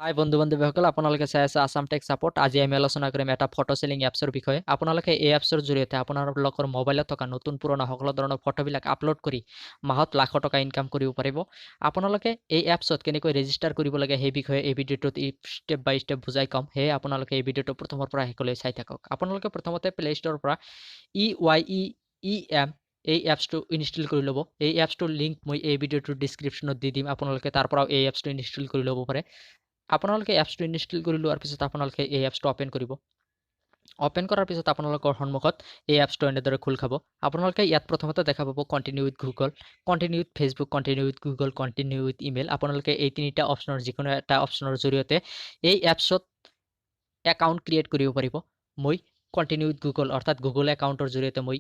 হাই বন্ধু বান্ধৱীসকল, আপোনালোকে চাই আছে আছাম টেক ছাপোৰ্ট। আজি আমি আলোচনা কৰিম এটা ফটো চেলিং এপছৰ বিষয়ে। আপোনালোকে এই এপছৰ জৰিয়তে আপোনালোকৰ মোবাইলত থকা নতুন পুৰণা সকলো ধৰণৰ ফটোবিলাক আপলোড কৰি মাহত লাখো টকা ইনকাম কৰিব পাৰিব। আপোনালোকে এই এপছত কেনেকৈ ৰেজিষ্টাৰ কৰিব লাগে সেই বিষয়ে এই ভিডিঅ'টোত ষ্টেপ বাই ষ্টেপ বুজাই ক'ম। সেয়ে আপোনালোকে এই ভিডিঅ'টো প্ৰথমৰ পৰা শেষলৈ চাই থাকক। আপোনালোকে প্ৰথমতে প্লে ষ্ট'ৰৰ পৰা ই ৱাই ই ই এম এই এপছটো ইনষ্টল কৰি ল'ব। এই এপছটোৰ লিংক মই এই ভিডিঅ'টোৰ ডিছক্ৰিপশ্যনত দি দিম, আপোনালোকে তাৰ পৰাও এই এপছটো ইনষ্টল কৰি ল'ব পাৰে। আপোনালোকে এপছটো ইনষ্টল কৰি লোৱাৰ পিছত আপোনালোকে এই এপছটো অ'পেন কৰিব। অ'পেন কৰাৰ পিছত আপোনালোকৰ সন্মুখত এই এপছটো এনেদৰে খোল খাব। আপোনালোকে ইয়াত প্ৰথমতে দেখা পাব continue with Google, continue with Facebook, continue with Google, continue with email. আপোনালোকে এই তিনিটা অপশ্যনৰ যিকোনো এটা অপশ্যনৰ জৰিয়তে এই এপছত একাউণ্ট ক্ৰিয়েট কৰিব পাৰিব। মই কণ্টিনিউ উইথ গুগল অৰ্থাৎ গুগল একাউণ্টৰ জৰিয়তে মই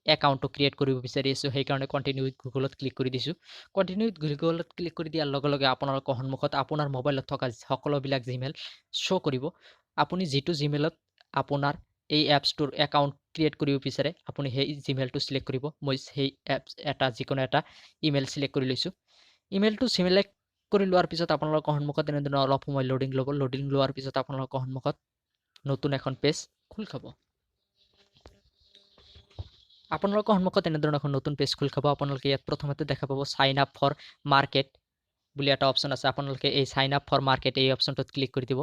একাউণ্টটো ক্ৰিয়েট কৰিব বিচাৰি আছোঁ, সেইকাৰণে কণ্টিনিউ উইথ গুগলত ক্লিক কৰি দিছোঁ। কণ্টিনিউ উইথ গুগলত ক্লিক কৰি দিয়াৰ লগে লগে আপোনালোকৰ সন্মুখত আপোনাৰ মোবাইলত থকা সকলোবিলাক জিমেইল শ্ব' কৰিব। আপুনি যিটো জিমেইলত আপোনাৰ এই এপছটোৰ একাউণ্ট ক্ৰিয়েট কৰিব বিচাৰে আপুনি সেই জিমেইলটো চিলেক্ট কৰিব। মই সেই এপছ এটা যিকোনো এটা ইমেইল চিলেক্ট কৰি লৈছোঁ। ইমেইলটো চিলেক্ট কৰি লোৱাৰ পিছত আপোনালোকৰ সন্মুখত এনেধৰণৰ অলপ সময় লোডিং ল'ব। লোডিং লোৱাৰ পিছত আপোনালোকৰ সন্মুখত নতুন এখন পেজ খোল খাব। আপোনালোকৰ সন্মুখত এনেধৰণৰ এখন নতুন পেজ খোল খাব। আপোনালোকে ইয়াত প্ৰথমতে দেখা পাব চাইন আপ ফৰ মাৰ্কেট বুলি এটা অপশ্যন আছে। আপোনালোকে এই চাইন আপ ফৰ মাৰ্কেট এই অপশ্যনটোত ক্লিক কৰি দিব।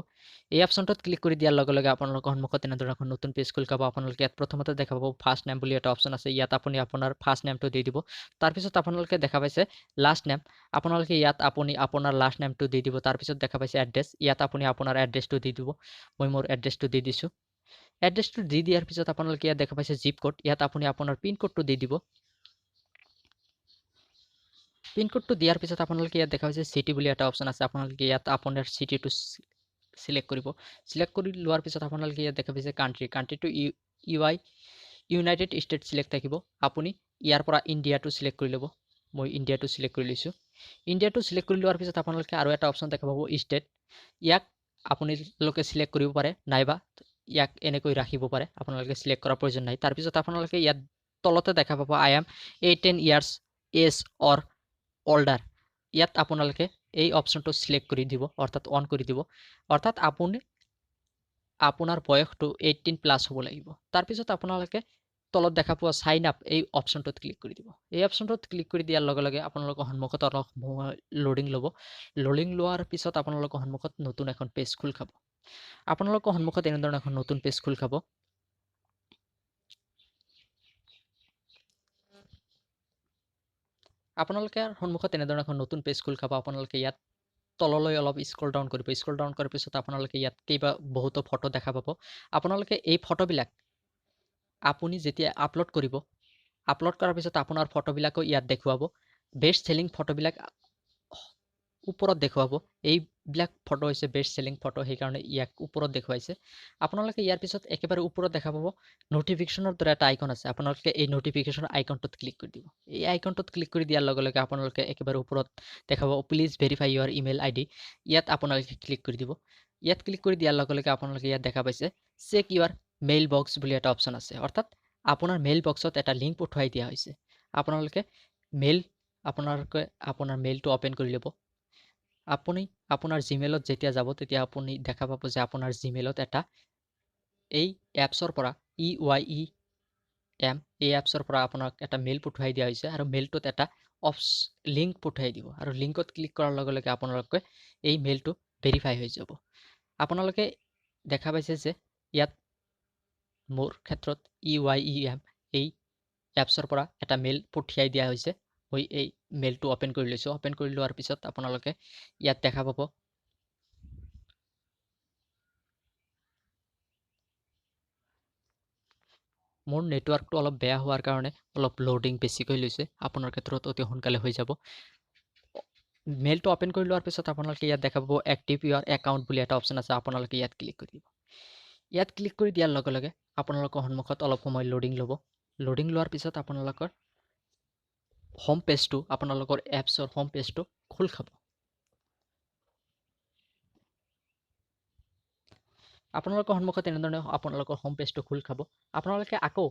এই অপশ্যনটোত ক্লিক কৰি দিয়াৰ লগে লগে আপোনালোকৰ সন্মুখত এনেধৰণৰ এখন নতুন পেজ খোল খাব। আপোনালোকে ইয়াত প্ৰথমতে দেখা পাব ফাৰ্ষ্ট নেম বুলি এটা অপশ্যন আছে। ইয়াত আপুনি আপোনাৰ ফাৰ্ষ্ট নেমটো দি দিব। তাৰপিছত আপোনালোকে দেখা পাইছে লাষ্ট নেম, আপোনালোকে ইয়াত আপুনি আপোনাৰ লাষ্ট নেমটো দি দিব। তাৰপিছত দেখা পাইছে এড্ৰেছ, ইয়াত আপুনি আপোনাৰ এড্ৰেছটো দি দিব। মই মোৰ এড্ৰেছটো দি দিছোঁ। এড্ৰেছটো দি দিয়াৰ পিছত আপোনালোকে ইয়াত দেখা পাইছে জিপ কোড, ইয়াত আপুনি আপোনাৰ পিন কোডটো দি দিব। পিন কোডটো দিয়াৰ পিছত আপোনালোকে ইয়াত দেখা পাইছে চিটি বুলি এটা অপশ্যন আছে। আপোনালোকে ইয়াত আপোনাৰ চিটিটো চিলেক্ট কৰিব। চিলেক্ট কৰি লোৱাৰ পিছত আপোনালোকে ইয়াত দেখা পাইছে country, কাণ্ট্ৰিটো U I United state select থাকিব। আপুনি ইয়াৰ পৰা ইণ্ডিয়াটো চিলেক্ট কৰি ল'ব। মই ইণ্ডিয়াটো চিলেক্ট কৰি লৈছোঁ। ইণ্ডিয়াটো চিলেক্ট কৰি লোৱাৰ পিছত আপোনালোকে আৰু এটা অপশ্যন দেখা পাব ষ্টেট, ইয়াক আপোনালোকে চিলেক্ট কৰিব পাৰে নাইবা ইয়াক এনেকৈ ৰাখিব পাৰে, আপোনালোকে চিলেক্ট কৰাৰ প্ৰয়োজন নাই। তাৰপিছত আপোনালোকে ইয়াত তলতে দেখা পাব I am 18 years age or older, ইয়াত আপোনালোকে এই অপশ্যনটো চিলেক্ট কৰি দিব অৰ্থাৎ অন কৰি দিব। অৰ্থাৎ আপুনি আপোনাৰ বয়সটো 18 প্লাছ হ'ব লাগিব। তাৰপিছত আপোনালোকে তলত দেখা পোৱা চাইন আপ এই অপশ্যনটোত ক্লিক কৰি দিব। এই অপশ্যনটোত ক্লিক কৰি দিয়াৰ লগে লগে আপোনালোকৰ সন্মুখত অলপ লোডিং ল'ব। লোডিং লোৱাৰ পিছত আপোনালোকৰ সন্মুখত নতুন এখন পেজ খোল খাব। আপোনালোকৰ সন্মুখত এনেধৰণৰ এখন নতুন পেজ খোল খাব। আপোনালোকে সন্মুখত এনেধৰণৰ এখন নতুন পেজ খোল খাব। আপোনালোকে ইয়াত তললৈ অলপ স্ক্ৰল ডাউন কৰিব। স্ক্ৰল ডাউন কৰাৰ পিছত আপোনালোকে ইয়াত কেইবা বহুতো ফটো দেখা পাব। আপোনালোকে এই ফটোবিলাক আপুনি যেতিয়া আপলোড কৰিব, আপলোড কৰাৰ পিছত আপোনাৰ ফটোবিলাকো ইয়াত দেখুৱাব। বেষ্ট চেলিং ফটোবিলাক ওপৰত দেখুৱাব। এইবিলাক ফটো হৈছে বেষ্ট চেলিং ফটো, সেইকাৰণে ইয়াক ওপৰত দেখুৱাইছে। আপোনালোকে ইয়াৰ পিছত একেবাৰে ওপৰত দেখা পাব ন'টিফিকেশ্যনৰ দৰে এটা আইকন আছে। আপোনালোকে এই ন'টিফিকেশ্যনৰ আইকনটোত ক্লিক কৰি দিব। এই আইকনটোত ক্লিক কৰি দিয়াৰ লগে লগে আপোনালোকে একেবাৰে ওপৰত দেখা পাব please verify your email I D, ইয়াত আপোনালোকে ক্লিক কৰি দিব। ইয়াত ক্লিক কৰি দিয়াৰ লগে লগে আপোনালোকে ইয়াত দেখা পাইছে চেক ইউৰ মেইল বক্স বুলি এটা অপশ্যন আছে। অৰ্থাৎ আপোনাৰ মেইল বক্সত এটা লিংক পঠুৱাই দিয়া হৈছে। আপোনালোকে আপোনাৰ মেইলটো অ'পেন কৰি ল'ব। আপুনি আপোনাৰ জিমেইলত যেতিয়া যাব তেতিয়া আপুনি দেখা পাব যে আপোনাৰ জিমেইলত এটা এই এপছৰ পৰা ই ৱাই ই এম এই এপছৰ পৰা আপোনাক এটা মেইল পঠুৱাই দিয়া হৈছে আৰু মেইলটোত এটা লিংক পঠুৱাই দিব আৰু লিংকত ক্লিক কৰাৰ লগে লগে আপোনালোকে এই মেইলটো ভেৰিফাই হৈ যাব। আপোনালোকে দেখা পাইছে যে ইয়াত মোৰ ক্ষেত্ৰত ই ৱাই ই এম এই এপছৰ পৰা এটা মেইল পঠিয়াই দিয়া হৈছে। মই এই মেইলটো অ'পেন কৰি লৈছোঁ। অ'পেন কৰি লোৱাৰ পিছত আপোনালোকে ইয়াত দেখা পাব মোৰ নেটৱৰ্কটো অলপ বেয়া হোৱাৰ কাৰণে অলপ লোডিং বেছিকৈ লৈছে, আপোনাৰ ক্ষেত্ৰত অতি সোনকালে হৈ যাব। মেইলটো অ'পেন কৰি লোৱাৰ পিছত আপোনালোকে ইয়াত দেখা পাব এক্টিভ ইউৰ একাউণ্ট বুলি এটা অপশ্যন আছে। আপোনালোকে ইয়াত ক্লিক কৰি দিব। ইয়াত ক্লিক কৰি দিয়াৰ লগে লগে আপোনালোকৰ সন্মুখত অলপ সময় লোডিং ল'ব। লোডিং লোৱাৰ পিছত আপোনালোকৰ হোম পেজটো, আপোনালোকৰ এপছৰ হোম পেজটো খোল খাব। আপোনালোকৰ সন্মুখত এনেধৰণে আপোনালোকৰ হোম পেজটো খোল খাব। আপোনালোকে আকৌ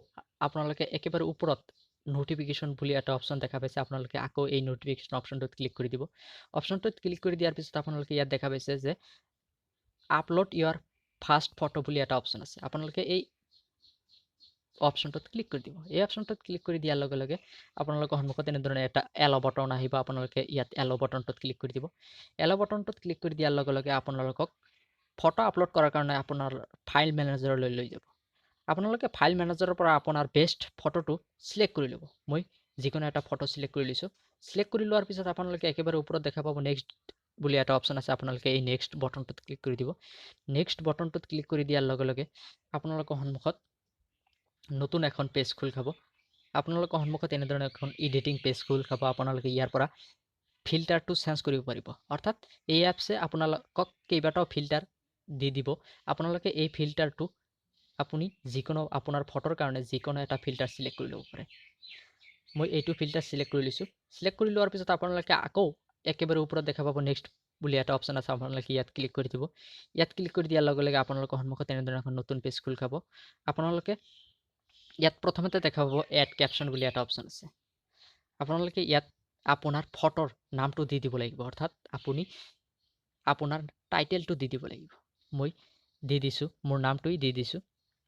আপোনালোকে একেবাৰে ওপৰত ন'টিফিকেশ্যন বুলি এটা অপশ্যন দেখা পাইছে, আপোনালোকে আকৌ এই ন'টিফিকেশ্যন অপশ্যনটোত ক্লিক কৰি দিব। অপশ্যনটোত ক্লিক কৰি দিয়াৰ পিছত আপোনালোকে ইয়াত দেখা পাইছে যে আপলোড ইয়ৰ ফাৰ্ষ্ট ফটো বুলি এটা অপশ্যন আছে, আপোনালোকে এই অপশ্যনটোত ক্লিক কৰি দিব। এই অপশ্যনটোত ক্লিক কৰি দিয়াৰ লগে লগে আপোনালোকৰ সন্মুখত এনেধৰণে এটা এল' বটন আহিব, আপোনালোকে ইয়াত এল' বটনটোত ক্লিক কৰি দিব। এল' বটনটোত ক্লিক কৰি দিয়াৰ লগে লগে আপোনালোকক ফটো আপলোড কৰাৰ কাৰণে আপোনাৰ ফাইল মেনেজাৰলৈ লৈ যাব। আপোনালোকে ফাইল মেনেজাৰৰ পৰা আপোনাৰ বেষ্ট ফটোটো চিলেক্ট কৰি ল'ব। মই যিকোনো এটা ফটো চিলেক্ট কৰি লৈছোঁ। চিলেক্ট কৰি লোৱাৰ পিছত আপোনালোকে একেবাৰে ওপৰত দেখা পাব নেক্সট বুলি এটা অপশ্যন আছে, আপোনালোকে এই নেক্সট বটনটোত ক্লিক কৰি দিব। নেক্সট বটনটোত ক্লিক কৰি দিয়াৰ লগে লগে আপোনালোকৰ সন্মুখত নতুন এখন পেজ খোল খাব। আপোনালোকৰ সন্মুখত এনেধৰণে এখন এডিটিং পেজ খোল খাব। আপোনালোকে ইয়াৰ পৰা ফিল্টাৰটো চেঞ্জ কৰিব পাৰিব, অৰ্থাৎ এই এপছে আপোনালোকক কেইবাটাও ফিল্টাৰ দি দিব। আপোনালোকে এই ফিল্টাৰটো আপুনি যিকোনো আপোনাৰ ফটোৰ কাৰণে যিকোনো এটা ফিল্টাৰ চিলেক্ট কৰি ল'ব পাৰে। মই এইটো ফিল্টাৰ চিলেক্ট কৰি লৈছোঁ। চিলেক্ট কৰি লোৱাৰ পিছত আপোনালোকে আকৌ একেবাৰে ওপৰত দেখা পাব নেক্সট বুলি এটা অপশ্যন আছে, আপোনালোকে ইয়াত ক্লিক কৰি দিব। ইয়াত ক্লিক কৰি দিয়াৰ লগে লগে আপোনালোকৰ সন্মুখত এনেধৰণে এখন নতুন পেজ খোল খাব। আপোনালোকে ইয়াত প্ৰথমতে দেখা পাব এড কেপশ্যন বুলি এটা অপশ্যন আছে, আপোনালোকে ইয়াত আপোনাৰ ফটোৰ নামটো দি দিব লাগিব, অৰ্থাৎ আপুনি আপোনাৰ টাইটেলটো দি দিব লাগিব। মই দি দিছোঁ, মোৰ নামটোৱেই দি দিছোঁ।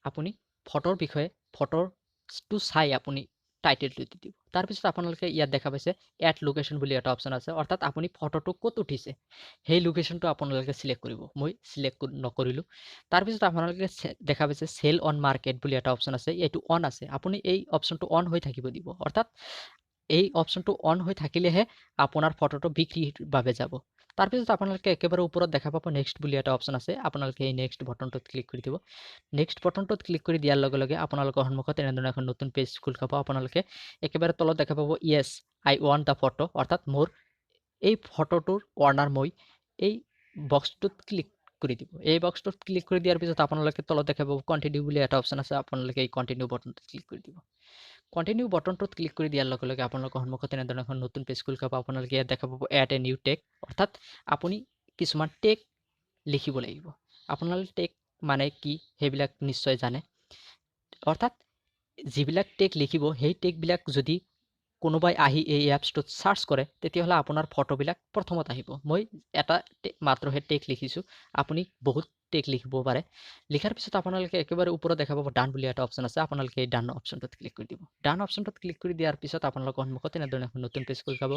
আপুনি ফটোৰ বিষয়ে ফটোটো চাই আপুনি টাইটেলটো দি দিব। তাৰপিছত আপোনালোকে ইয়াত দেখা পাইছে এড লোকেশ্যন বুলি এটা অপশ্যন আছে, অৰ্থাৎ আপুনি ফটোটো ক'ত উঠিছে সেই লোকেশ্যনটো আপোনালোকে চিলেক্ট কৰিব। মই চিলেক্ট নকৰিলোঁ। তাৰপিছত আপোনালোকে দেখা পাইছে চেল অন মাৰ্কেট বুলি এটা অপশ্যন আছে, এইটো অন আছে, আপুনি এই অপশ্যনটো অন হৈ থাকিব দিব, অৰ্থাৎ এই অপশ্যনটো অন হৈ থাকিলেহে আপোনাৰ ফটোটো বিক্ৰীৰ বাবে যাব। তাৰপিছত আপোনালোকে একেবাৰে ওপৰত দেখা পাব নেক্সট বুলি এটা অপশ্যন আছে, আপোনালোকে এই নেক্সট বটনটোত ক্লিক কৰি দিব। নেক্সট বটনটোত ক্লিক কৰি দিয়াৰ লগে লগে আপোনালোকৰ সন্মুখত এনেধৰণে এখন নতুন পেজ খোল খাব। আপোনালোকে একেবাৰে তলত দেখা পাব yes I want the photo, অৰ্থাৎ মোৰ এই ফটোটোৰ অৰ্ণাৰ মই এই বক্সটোত ক্লিক কৰি দিব। এই বক্সটোত ক্লিক কৰি দিয়াৰ পিছত আপোনালোকে তলত দেখা পাব কণ্টিনিউ বুলি এটা অপশ্যন আছে, আপোনালোকে এই কণ্টিনিউ বটনটোত ক্লিক কৰি দিব। কণ্টিনিউ বটনটোত ক্লিক কৰি দিয়াৰ লগে লগে আপোনালোকৰ সন্মুখত এনেধৰণে এখন নতুন পেজ খোল খাব। আপোনালোকে ইয়াত দেখা পাব এড এ নিউ টেগ, অৰ্থাৎ আপুনি কিছুমান টেগ লিখিব লাগিব। আপোনালোকে টেগ মানে কি সেইবিলাক নিশ্চয় জানে, অৰ্থাৎ যিবিলাক টেগ লিখিব সেই টেগবিলাক যদি কোনোবাই আহি এই এপছটোত চাৰ্চ কৰে তেতিয়াহ'লে আপোনাৰ ফটোবিলাক প্ৰথমত আহিব। মই এটা মাত্ৰহে টেগ লিখিছোঁ, আপুনি বহুত টেগ লিখিব পাৰে। লিখাৰ পিছত আপোনালোকে একেবাৰে ওপৰত দেখা পাব ডান বুলি এটা অপশ্যন আছে, আপোনালোকে এই ডান অপশ্যনটোত ক্লিক কৰি দিব। ডান অপশ্যনটোত ক্লিক কৰি দিয়াৰ পিছত আপোনালোকৰ সন্মুখত এনেধৰণে এখন নতুন পেজ খোল খাব।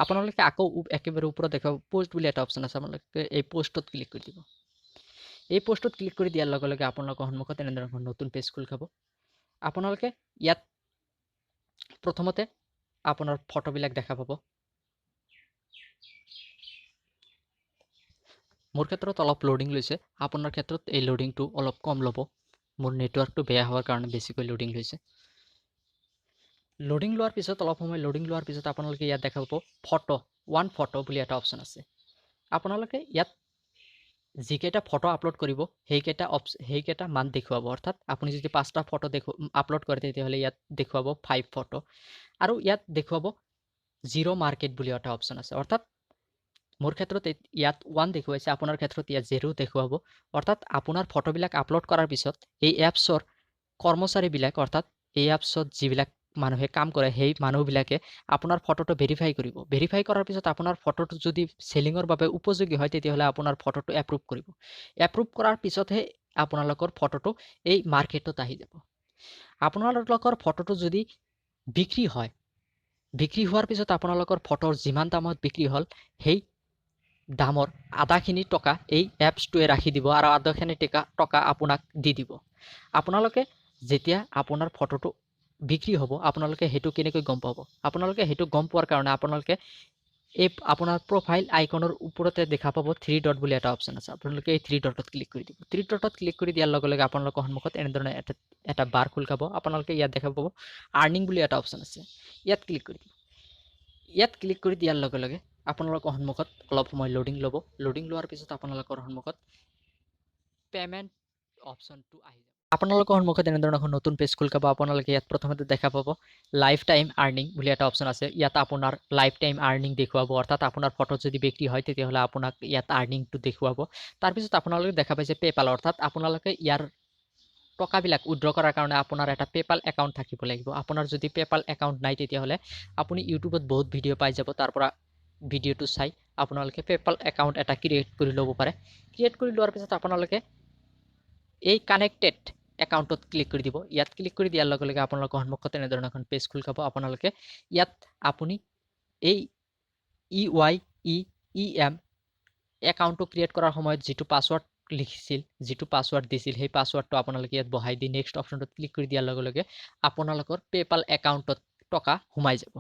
আপোনালোকে আকৌ একেবাৰে ওপৰত দেখা পাব প'ষ্ট বুলি এটা অপশ্যন আছে, আপোনালোকে এই প'ষ্টত ক্লিক কৰি দিব। এই প'ষ্টত ক্লিক কৰি দিয়াৰ লগে লগে আপোনালোকৰ সন্মুখত এনেধৰণে এখন নতুন পেজ খোল খাব। আপোনালোকে ইয়াত প্ৰথমতে আপোনাৰ ফটোবিলাক দেখা পাব। মোৰ ক্ষেত্ৰত অলপ লোডিং লৈছে, আপোনাৰ ক্ষেত্ৰত এই লোডিংটো অলপ কম ল'ব। মোৰ নেটৱৰ্কটো বেয়া হোৱাৰ কাৰণে বেছিকৈ লোডিং লৈছে। লোডিং লোৱাৰ পিছত অলপ সময় লোডিং লোৱাৰ পিছত আপোনালোকে ইয়াত দেখা পাব ফটো ওৱান ফটো বুলি এটা অপশ্যন আছে। আপোনালোকে ইয়াত যিকেইটা ফটো আপলোড কৰিব সেইকেইটা মান দেখুৱাব, অৰ্থাৎ আপুনি যদি 5টা ফটো আপলোড কৰে তেতিয়াহ'লে ইয়াত দেখুৱাব 5 ফটো, আৰু ইয়াত দেখুৱাব জিৰ' মাৰ্কেট বুলি এটা অপশ্যন আছে, অৰ্থাৎ মোৰ ক্ষেত্ৰত ইয়াত 1 দেখুৱাইছে, আপোনাৰ ক্ষেত্ৰত ইয়াত 0 দেখুৱাব। অৰ্থাৎ আপোনাৰ ফটোবিলাক আপলোড কৰাৰ পিছত এই এপছৰ কৰ্মচাৰীবিলাক, অৰ্থাৎ এই এপছত যিবিলাক মানুহে কাম কৰে সেই মানুহবিলাকে আপোনাৰ ফটোটো ভেৰিফাই কৰিব। ভেৰিফাই কৰাৰ পিছত আপোনাৰ ফটোটো যদি চেলিঙৰ বাবে উপযোগী হয় তেতিয়াহ'লে আপোনাৰ ফটোটো এপ্ৰুভ কৰিব। এপ্ৰুভ কৰাৰ পিছতহে আপোনালোকৰ ফটোটো এই মাৰ্কেটত আহি যাব। আপোনালোকৰ ফটোটো যদি বিক্ৰী হয়, বিক্ৰী হোৱাৰ পিছত আপোনালোকৰ ফটোৰ যিমান দামত বিক্ৰী হ'ল সেই দামৰ আধাখিনি টকা এই এপছটোৱে ৰাখি দিব আৰু আধাখিনি টকা আপোনাক দি দিব। আপোনালোকে যেতিয়া আপোনাৰ ফটোটো বিক্ৰী হ'ব আপোনালোকে সেইটো কেনেকৈ গম পাব? আপোনালোকে সেইটো গম পোৱাৰ কাৰণে আপোনালোকে এই আপোনাৰ প্ৰফাইল আইকনৰ ওপৰতে দেখা পাব 3 ডট বুলি এটা অপশ্যন আছে, আপোনালোকে এই 3 ডটত ক্লিক কৰি দিব। 3 ডটত ক্লিক কৰি দিয়াৰ লগে লগে আপোনালোকৰ সন্মুখত এনেধৰণে এটা বাৰ খোল খাব। আপোনালোকে ইয়াত দেখা পাব আৰ্নিং বুলি এটা অপশ্যন আছে, ইয়াত ক্লিক কৰি দিব। ইয়াত ক্লিক কৰি দিয়াৰ লগে লগে আপোনালোকৰ সন্মুখত অলপ সময় লোডিং ল'ব। লোডিং লোৱাৰ পিছত আপোনালোকৰ সন্মুখত পে'মেণ্ট অপশ্যনটো আহি যাব। আপোনালোকৰ সন্মুখত এনেধৰণৰ এখন নতুন পেজ খোল খাব। আপোনালোকে ইয়াত প্ৰথমতে দেখা পাব লাইফ টাইম আৰ্নিং বুলি এটা অপশ্যন আছে, ইয়াত আপোনাৰ লাইফ টাইম আৰ্নিং দেখুৱাব, অৰ্থাৎ আপোনাৰ ফটো যদি বিক্ৰী হয় তেতিয়াহ'লে আপোনাক ইয়াত আৰ্নিংটো দেখুৱাব। তাৰপিছত আপোনালোকে দেখা পাইছে পে'পাল, অৰ্থাৎ আপোনালোকে ইয়াৰ টকাবিলাক উইড্ৰ কৰাৰ কাৰণে আপোনাৰ এটা পে'পাল একাউণ্ট থাকিব লাগিব। আপোনাৰ যদি পে'পাল একাউণ্ট নাই, তেতিয়াহ'লে আপুনি ইউটিউবত বহুত ভিডিঅ' পাই যাব। তাৰ পৰা ভিডিঅ'টো চাই আপোনালোকে পে'পাল একাউণ্ট এটা ক্ৰিয়েট কৰি ল'ব পাৰে। ক্ৰিয়েট কৰি লোৱাৰ পিছত আপোনালোকে এই কানেক্টেড একাউণ্টত ক্লিক কৰি দিব। ইয়াত ক্লিক কৰি দিয়াৰ লগে লগে আপোনালোকৰ সন্মুখত এনেধৰণৰ এখন পেজ খোল খাব। আপোনালোকে ইয়াত আপুনি এই ই ৱাই ই ই এম একাউণ্টটো ক্ৰিয়েট কৰাৰ সময়ত যিটো পাছৱৰ্ড লিখিছিল, যিটো পাছৱৰ্ড দিছিল, সেই পাছৱৰ্ডটো আপোনালোকে ইয়াত বহাই দি নেক্সট অপশ্যনটোত ক্লিক কৰি দিয়াৰ লগে লগে আপোনালোকৰ পে'পাল একাউণ্টত টকা সোমাই যাব।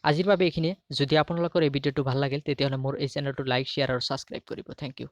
আজিৰ বাবে এইখিনিয়ে। যদি আপোনালোকৰ এই ভিডিঅ'টো ভাল লাগিল, তেতিয়াহ'লে মোৰ এই চেনেলটো লাইক, শ্বেয়াৰ আৰু ছাবস্ক্ৰাইব কৰিব। Thank you.